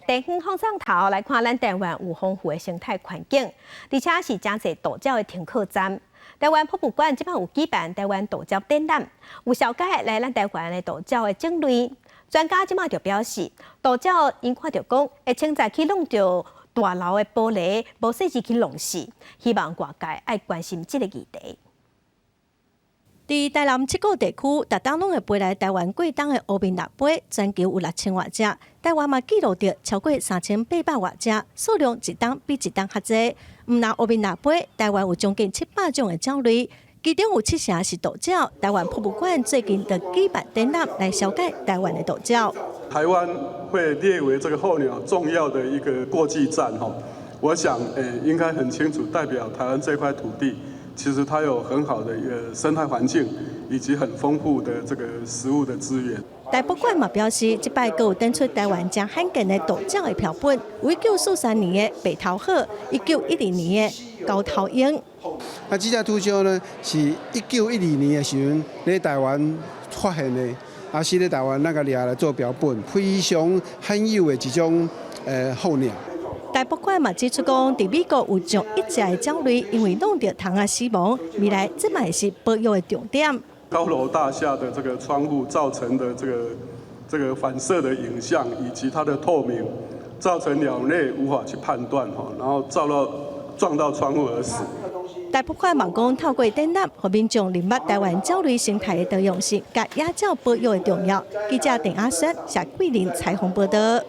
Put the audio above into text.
地方放送頭來看，咱台灣有豐富的生態環境，而且是誠濟渡鳥的停靠站。台灣博物館這擺有舉辦台灣渡鳥展覽，有紹介來咱台灣的渡鳥的種類。專家這擺就表示，渡鳥𪜶看著講會清早去弄著大樓的玻璃，無細緻去弄死。希望外界愛關心這個議題。佇台南七股地區，逐冬攏會飛來台灣過冬的烏面鷸鴟，全球有6000外隻，台灣嘛記錄著超過3800外隻，數量一冬比一冬較濟。毋但烏面鷸鴟，台灣有將近700種的鳥類，其中有七成是渡鳥。台灣博物館最近就舉辦展覽來紹介台灣的渡鳥。台灣會列為這個候鳥重要的一個過境站，吼，我想應該很清楚，代表台灣這塊土地。其實它有很好的一個生態環境，以及很豐富的這個食物的資源。台博館嘛表示，這擺閣有展出台灣誠罕見的渡鳥的標本，有1943年的白頭鶴，1912年的高頭鷹。啊，這隻秃鵲呢，是1912年的時陣咧台灣發現的，啊，是咧台灣咱共掠來做標本，非常罕有的一種候鳥。台博館嘛指出講，佇美國有上億隻的鳥類，因為弄著窗仔死亡，未來這嘛是保育的重點。高樓大廈的這個窗戶造成的這個反射的影像，以及它的透明，造成鳥類無法去判斷，然後照到撞到窗戶而死。台博館嘛講，透過展覽，予民眾認捌台灣鳥類生態的多樣性，佮野鳥保育的重要。記者鄧阿雪、謝桂林採訪報道。